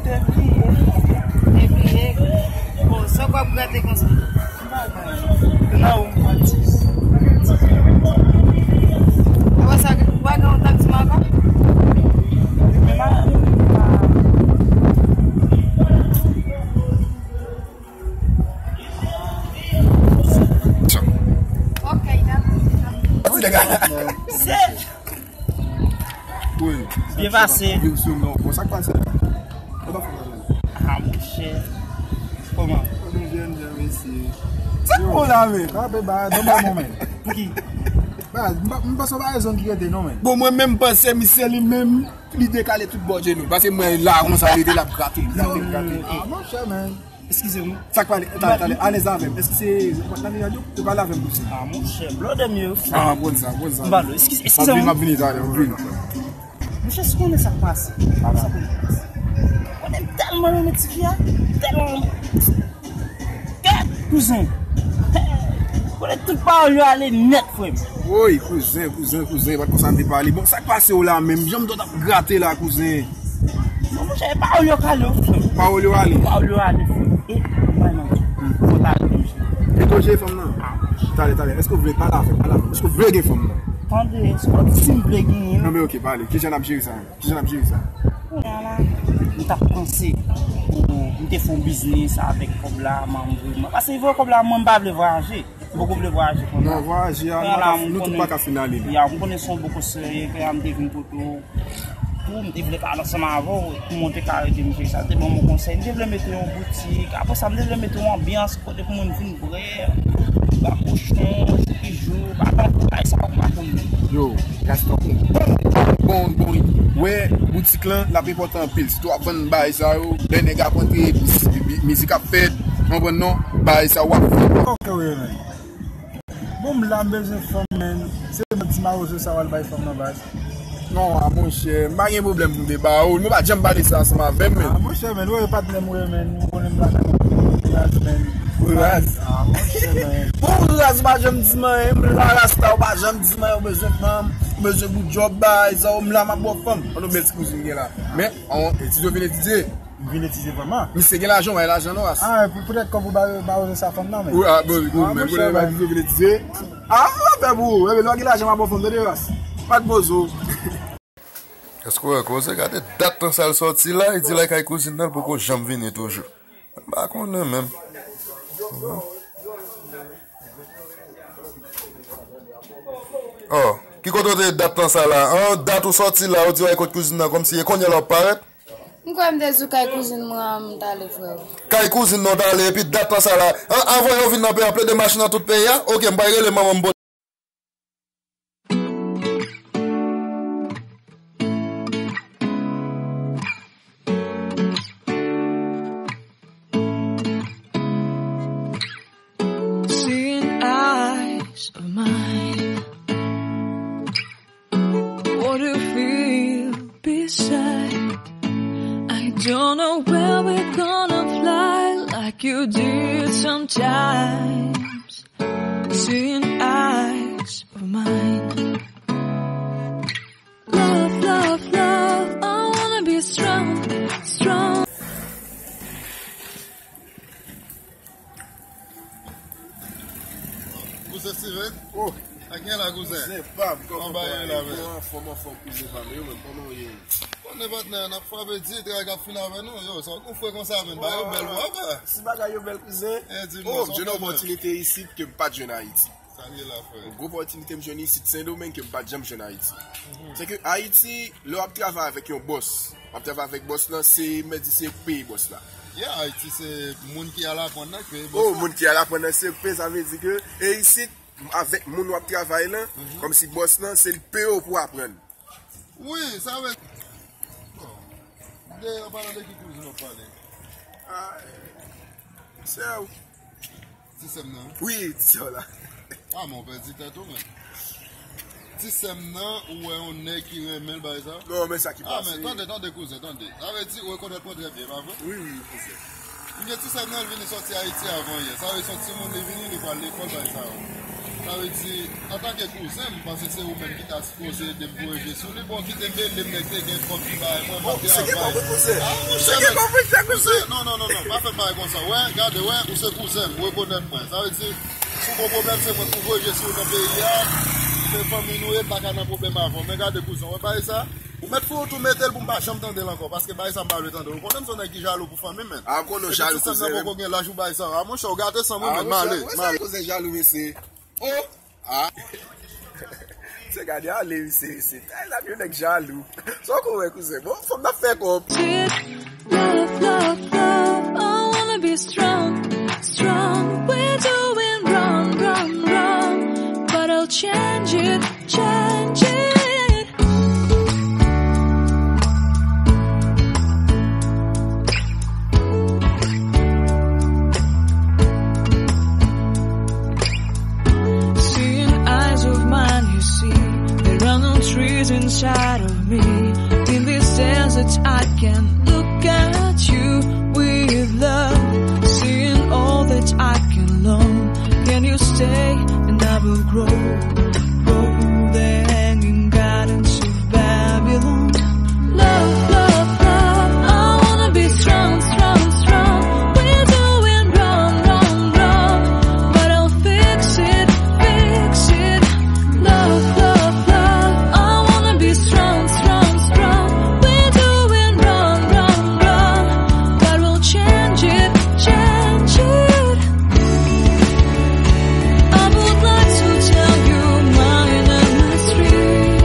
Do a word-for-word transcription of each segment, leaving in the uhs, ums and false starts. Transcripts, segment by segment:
Depi, depi, bon, sa w ap grate konsa? Nan ou? Apa sa, ou pa gen yon taksi ankò? Ok, dakò. Wi. Byen pase. Bon, sa k pase la? Ou pa fè mal. Ah, monchè. Kòman? Mwen byen, byen, mèsi. Sa k bon la, men? Pa pe ba, non, non, non, men. Pou ki? Ba, m pa, m panse w pa rezon ki rete, non, men. Bon, mwen menm panse, misye li menm, li dekale tout bò je nou. Paske mwen la, konsa, li te la ap grate, grate, grate. Ah, monchè, men. Eskize m. Sa k pale? Talè, talè, alèz avè m. Èske se nan radyo? Ou pale avè m konsa? Ah, monchè, blòdè m yo. Ah, bon sa, bon sa. M pale, eskize, eskize m. M ap vini, m ap vini talè, m ap vini. Monchè, si konnen sa k pase. Sa konnen pase. Konnen m tèlman renmen tifi a, tèlman. Kèt, kouzen. Konnen tout pawòl yo ale nèt, frè m. Woy, kouzen, kouzen, kouzen, pa t konsa m te pale. Bon, sa k pase w la menm? Jan m t ap grate la, kouzen. Non, monchè, e pawòl yo k ale, wi. Pawòl yo ale. Pawòl yo ale, frè. E, mwen, non. Fò ta ale, monchè. E to jere fanm nan? Ah, monchè. Talè, talè. Èske w vle pale avè m? Pale avè m. Èske w vle gen fanm nan? Tande, èske w di si m vle genyen l? Non, men ok, pale. Kijan n ap jere sa? Kijan n ap jere sa? Kounye a la, m t ap panse pou, m te fè yon biznis avèk kòb la, m, m, m, paske vre kòb la, mwen, m pa vle vwayaje. M poko vle vwayaje kounye a. Non, vwayaje a, nou pa ka, nou tout pa ka fin ale la. Ya, m konnen se yon boko serye, ke m te vin kote w. Tou, m te vle pale ansanm avè w, pou mwen te ka ede m jere sa. Te ban m yon konsèy. M te vle mete yon boutik. Apre sa, m te vle mete yon anbyans kote pou moun vin bwè, ba kochon, choupi jou, ba tankou bagay sa ou pa konn. Yo, Rasta, bon, bon, bon, bon. Wè, boutik lan, l ap enpòtan anpil. Si w ap vann bagay sa yo, lè nèg ap antre, epi si, epi mizik ap fèt, w konprann non? Bagay sa w ap fè. Ok, wi, men. Bon, m la, m bezwen fanm, men. Se mwen di mawozo sa w al bay fanm nan, baz. Non, a monchè, m pa gen pwoblèm pou m te ba ou. Nou pa janm pale sa ansanm avè m, men. A monchè, men, ou e patnè m, wi, men. Ou konnen m pa nan raz, men. Raz? A monchè, men. Bon, raz, ou pa janm di m anyen. M la, Rasta, ou pa janm di m anyen. Ou bezwen fanm, ou bezwen bout djòb, bay sa, m la, m ap ba w fanm. An nou bèl ti kouzin gen la. Men, an, etidye w vin etidye. M vin etidye vrèman. Misye gen lajan, w bay lajan non, Ras. A, pou, poutèt kòb ou ba, ba ou sa fanm nan, men. Wi, a, bon, bon, men monchè, poutèt bagay misye vin etidye. A, m ap fè pou ou. Enben, lè w gen lajan, m ap ba w fanm, tande, Ras. Pa t poze w. Èske w wè koze, gade dat nan sa l sòti la, li di l al kay kouzin nan, l poko janm vini toujou. M pa konnen menm. Oh, ki kote w te ye dat nan sa la? An, dat ou sòti la, ou di w al kot kouzin nan, kòmsi e kounye a la w ap parèt? M kwè m te di w kay kouzin mwen an, m t ale, frè. Kay kouzin nan w t ale, epi dat nan sa la. An, avan yo vin nan peyi a, plede machin nan tout peyi a. Ok, m pral rele manman m. Seeing eyes of mine. What do you feel beside? I don't know where we're gonna fly like you did sometimes. Seeing eyes of mine. Love, love, love, I wanna be strong, strong. Kouzen Steven? Oh. Ak gen la, kouzen? Kouzen pa m, kòman bagay la, men? Anfòm, anfòm, kouzen pa m. Yo menm, kòman w ye? Bon, nenpòt nan, n ap frape di, travay k ap fin avè nou. Yo, sa w gon frè konsa, men. Bagay yo bèl, wè, frè. Si bagay yo bèl, kouzen. Eh, di m, oh, m jwenn opòtinite isit ke m pa t jwenn Ayiti. Sa l ye la, frè? Yon gwo opòtinite m jwenn isit Sendomeng ke m pa t janm jwenn Ayiti. Se ke Ayiti, lè w ap travay avèk yon bòs, w ap travay avèk bòs lan, se mèt di se yo k peye bòs la. Yeah, Ayiti se moun ki al aprann nan k peye bòs la. Oh, moun ki al aprann nan se yo k peye, sa vle di ke, e isit, avèk moun w ap travay lan, kòmsi bòs lan, se li k peye w pou w aprann. Wi, sa vle. Bon. De, an palan de ki kouzin w ap pale? Ah, sè w. Ti sè m nan? Wi, ti sè w la. Ah, men w pèdi tèt ou, men. Ti sè m nan, ou wè yon nèg ki renmen l, bagay sa? Non, men sa ki pase. Ah, men tande, tande, kouzen, tande. Sa vle di, ou rekonèt mwen trè byen, pa vre? Wi, wi, kouzen. Ebyen, ti sè m nan, l vini sòti Ayiti avan yè. Sa vle di, se yon timoun li vini, li pral lekòl, bagay sa yo. Sa vle di, antanke kouzen, m panse se ou menm ki ta sipoze ede m voye je sou li. Bon, kite m ede m, nèg te gen kòb ki bay mwen, m ap travay. Ou se ki kòb, kouzen? Ah, monchè, se ki kòb, monchè, kouzen? Non, non, non, non, pa fè m bagay konsa. Wè, gade, wè, ou se kouzen m, ou rekonèt mwen. Sa vle di, si w gon pwoblèm, se mwen pou voye je sou ou nan peyi a. Se fanmi nou ye, m pa ka nan pwoblèm avè w. Men gade, kouzen, wè bagay sa. Ou mèt fè yon tou mete l pou m pa janm tande l ankò, paske bagay sa m pa vle tande. Ou konnen m se yon nèg ki jalou pou fanmi m, men. Ah, m konnen w jalou, kouzen m. Epi ti sè m nan poko gen laj ou bay sa. Ah, monchè, ou gate san mwen, men, m ale, m ale. Kouzen jalou, mesye. Oh! Ah! Se gade ale, mesye, mesye. Ay, la, yon nèg jalou. Sa w konn wè, kouzen. Bon, fò m nan fè kòb. Love, love, love, I wanna be strong, strong. We're doing wrong, wrong, wrong, but I'll change it, change it. Seeing eyes of mine, you see, there are no trees inside of me. In this desert, I can look at you with love. Seeing all that I can long. Can you stay and I will grow? Grow the hanging gardens of Babylon. Love, love, love, I wanna be strong, strong, strong. We're doing wrong, wrong, wrong, but I'll fix it, fix it. Love, love, love, I wanna be strong, strong, strong. We're doing wrong, wrong, wrong, but we'll change it, change it. I would like to tell you my name is Street.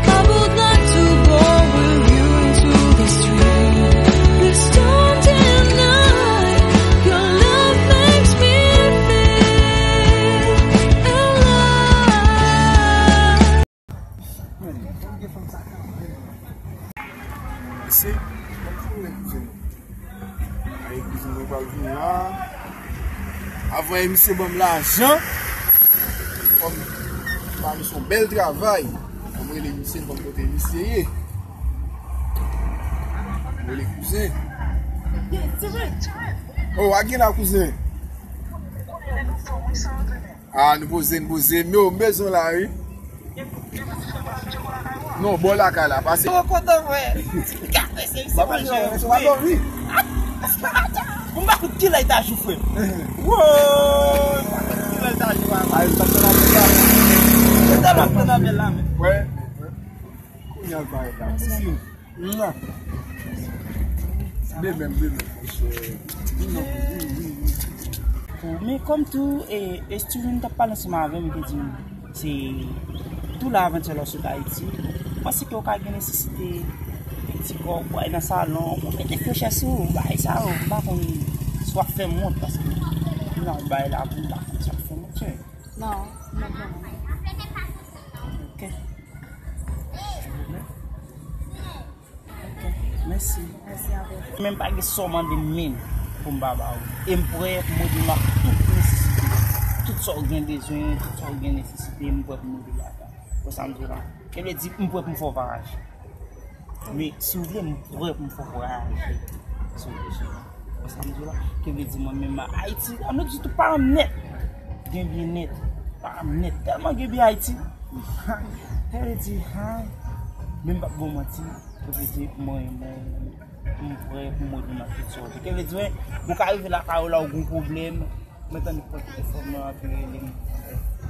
I would like to go with you to the street. Please don't deny your love makes me feel alive. Mesye, ay, kouzin mwen pral vini la. Avan misye ban m lajan, fò m ba misye yon bèl travay. Fò m rele misye, ban m kote misye ye. M rele kouzen. Oh, a gen la, kouzen. Ah, nou poze, nou poze. Men, m bezwen la, wi. Non, bò lakay la, pase. Ou kontan, wè. Gade, se isi, manje. Sa va dòmi. Ou pa kout kilè ta jou, frè. Woy, ou pa kout kilè ta jou, a. Ay, sa fè la, sa. Ou tèlman pran nan bèl la, men. Wè. Kounye a, l pa eta. Si. Mwa. De menm, de menm, monchè. Wi, non, wi, wi, wi. Men kòm tou, e, e Steven t ap pale ansanm avè m, li te di m, se tou la avanti lè w sot Ayiti. M panse ke w ka gen nesesite, ti kòb, w al nan salon, w mete fyo chè sou ou, bagay sa yo, m pa konn si w ap fè m wont, paske m nan yon bagay la, m pa konn si w ap fè m wont, chè. Non, m pa fè m wont. Ok. Mèsi. Mèsi avè w. Menm pa gen sa w mande m menm pou m pa ba ou. E m prè pou m ede w ak tout nesesite. Tout sa w gen bezwen, tout sa w gen nesesite, m prè pou m ede w ak sa. Wè sa m di w la? Sa vle di, m prè pou m fè w vwayaje. Men, si w vle, m prè pou m fè w vwayaje. Si w bezwen. Wè sa m di w la? Sa vle di, mwen menm, Ayiti, an nou di tout pa nèt. Gen byen nèt. Pa nèt. Tèlman gen byen Ayiti. Sa vle di, ha? Men m p ap ba w manti. Sa vle di, mwen, mwen, m prè pou mwen nan tout sa w di. Sa vle di, wen, ou ka rive lakay ou la, ou gon pwoblèm. Mwen tande pran telefòn mwen, anpi rele m.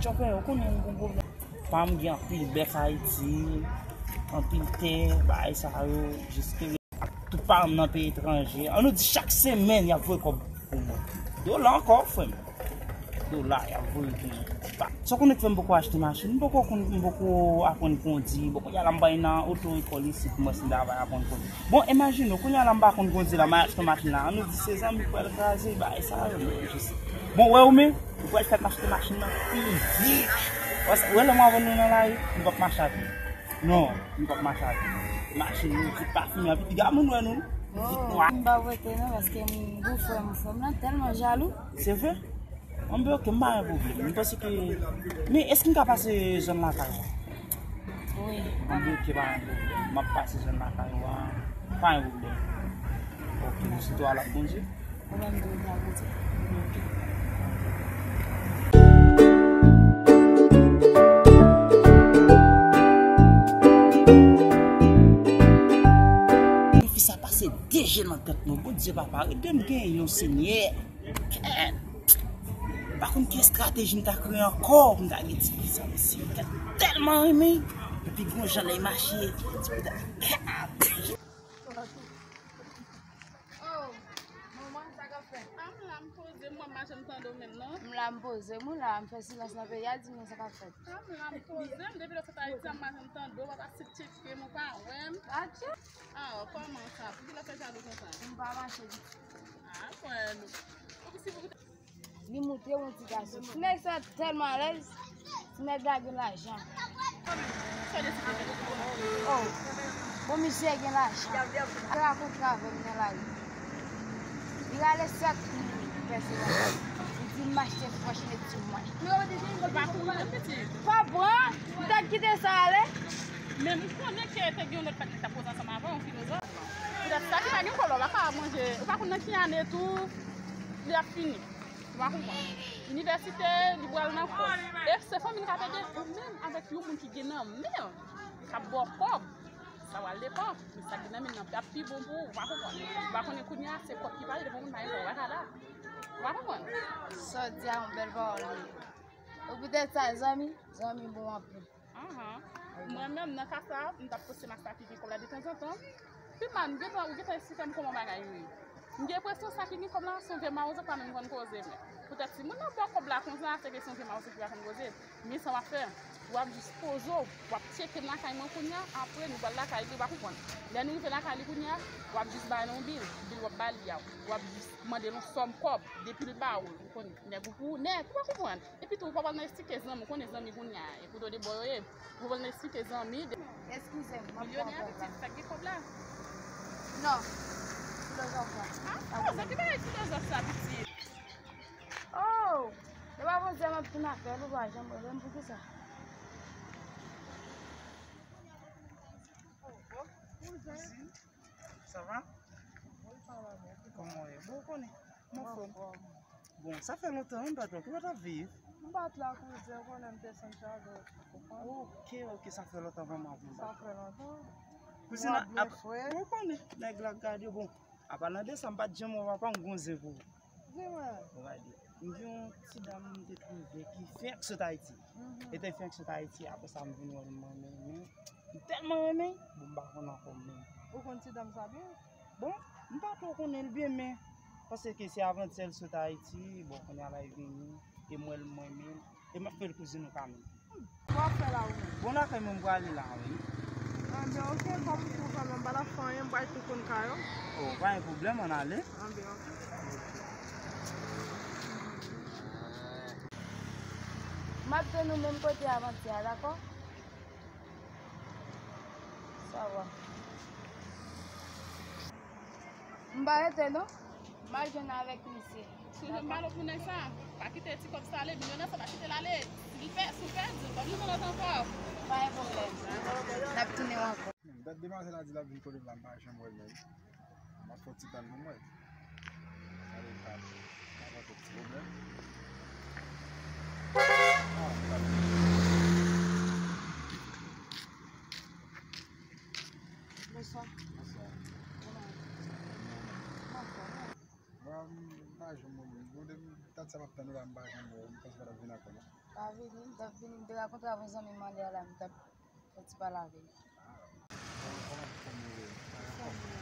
Chòfè, ou konnen m gon pwoblèm. Pa m gen anpil bèf Ayiti, anpil tè, bagay sa yo, jiske tout paran m nan peyi etranje. An nou di chak semèn y ap voye kòb pou mwen. Dola ankò, frè m. Dola, y ap voye pou mwen. Pa, sa w konnen k fè m poko achte machin? M poko konn, m poko aprann kondi. Bon, kounye a la m pral nan oto ekòl isit, mwen si m ta va aprann kondi. Bon, imajine w, kounye a la m pa konn kondi la, m al achte machin la. An nou di se zanmi k pral kraze, bagay sa yo, men jis. Bon, wè ou menm, ou pral fè m achte machin nan pi vit. Wè sa, wè lè m avè nou nan lari, nou p ap mache atè. Non, nou p ap mache atè. Machin nou vit pa fini, anpi piga moun wè nou. Vit nwa. M pa vwete non, paske m gon frè m, frè m nan tèlman jalou. Se vre? Anben, ok, m pa gen pwoblèm. M panse ke, men èske m ka pase zòn lakay ou a? Wi. Anben, ok, pa gen pwoblèm. M ap pase zòn lakay ou a. Pa gen pwoblèm. Ok, m swete w al ak Bondye. Ou menm tou, w al ak Bondye. Ok. Pase de je nan tèt nou. Bondye papa, ede m gen yon Senyè. Kèt! M pa konn ki estrateji m ta kreye ankò pou m ta gen ti fi sa, mesye. Kèt, tèlman renmen. Epi gon jan lè mache, ti pita. Kèt! Oh, manman, sa k ap fèt? Ah, m la, m poze m, w ap mache, m tande w menm, non? M la, m poze m, w la, m fè silans nan peyi a, di m sa k ap fèt. Ah, m la, m poze m, depi lè w sot Ayiti, m mache, m tande w, w ap ap tcheke m, ou pa wè m. Atchè! Ah, kòman sa? Poukisa w fè jalou konsa? M pa mache ditou. Ah, mwen, nou. Ou si pou Li moutre yon ti gason. Ti nèg sa tèlman alèz. Ti nèg la gen lajan. Oh, bon, misye gen lajan. Li rakontre avè m nan lari. Li rale sèt mil pèse nan. Li di m achte frèch met sou mwen. Pa pran, m t ap kite sa ale. Men m konnen ke te gen yon lòt patnè k t ap koze ansanm avè w, yon filozòf. Poutèt sa ki pa gen kòb la, w pa ka manje, ou pa konn nan ki ane tou li ap fini. Ou pa konprann. Inivèsite, li pral nan kòb. E se fanmi l k ap ede, ou menm avèk yon moun ki gen nan men l, k ap ba w kòb, sa pral depann. Men sa gen nan men l nan ap pi bon pou ou, ou pa konprann. Ou pa konnen kounye a, se kòb ki pale devan moun pa gen kòb, ou pa ka la. Ou pa konprann. Sa w di a, yon bèl pawòl li ye. E poutèt sa, zanmi, zanmi bon anpil. Ahan. Mwen menm, nan ka sa, m t ap poste mache sa ki gen kòb la detanzantan. Pi mal, m gentan, ou gentan esplike m kòman bagay yo ye. M gen enpresyon sa ki gen kòb la, se yon vye mawozo k pa menm konn koze vre. Poutèt si moun nan ba w kòb la konsa, se ke se yon vye mawozo ki pa konn koze. Men sa w ap fè, w ap jis poze w, w ap tcheke m lakay mwen kounye a, apre nou pral lakay li, ou pa konprann. Lè nou rive lakay li kounye a, w ap jis ba l yon bil, bil w ap ba li a, w ap jis mande l yon sòm kòb, depi l ba w l, ou konnen, nèg ou pou nèg, ou pa konprann. Epi tou, ou pa pral nan esplike zanmi, ou konnen zanmi kounye a, e kouto de bò yo ye. Ou pa pral nan esplike zanmi. Eskize m, m ap pran apèl la. Milyonè a pitit, sa k gen kòb la? Non. Filozòf la. Ah, filozòf, ki bagay filozòf sa, pitit? Oh! Depi avantyè m ap tann apèl ou, pa janm rele m, poukisa? Sa va? Kòman w ye? Bon, ou konnen, m anfòm. Bon, sa fè lontan wi m pa t wè w. Kòman w t ap viv? M pa t la, kouzen, ou konnen m desann chak jou, ou konprann? Ok, ok, sa fè lontan vrèman wi m pa t wè w. Sa fè lontan. Kouzin, ou konnen, nèg la gade, bon, apa nan de sa, m pa t janm wè papa m gon zen pou ou. Di mwen. Bon, gade, m gen yon ti dam m te twouve ki fenk sot Ayiti. Mhm. E te fenk sot Ayiti, apre sa, m vin wè l, m renmen, men m tèlman renmen, bon, m pa konn ankò, men. Ou konn ti dam sa byen? Bon, m pa twò konnen l byen, men paske se avantyè l sot Ayiti, bon, kounye a la l vini, e m wè l, m renmen l, e m ap fè l kouzin ou ka menm. Sa w ap fè la ou menm? Bon, lakay mwen m prale la, wi. Anben, ok, kòm ou fè mwen m pa t ap fè anyen, m pral tou konn kay ou. Oh, pa gen pwoblèm, ann ale. Anben, ok. M ap tann ou menm kote avantyè a, dakò? Sa va. M pa rete non. M al jwenn avèk misye. Sou jan m pale pou nèg sa, pa kite ti kòb sa ale, milyonè sa, pa kite l ale. Si l pè, si w pèdi l, pa vin nan lòt ankò. Pa gen pwoblèm. N ap tounen ankò. Hmm, dat demwazèl la di l ap vin kote m la, m pa janm wè l menm. M ap fè yon ti tann pou m wè. Gade, m pa, m pa fè ti pwoblèm. Ah, m pa. Bonswa. Bonswa. Kòman w ye? M anfòm. Bon, m pa janm wè moun. Bon, depi dat sa m ap tann ou la, m pa janm wè w. M panse w pa t ap vin ankò, non? Pa vini, m t ap vini, m te rakontre avèk zanmi m anlè a la, m t ap fè ti pale avè l. Ah, kòman, kòman, kòman w ye? Anfòm.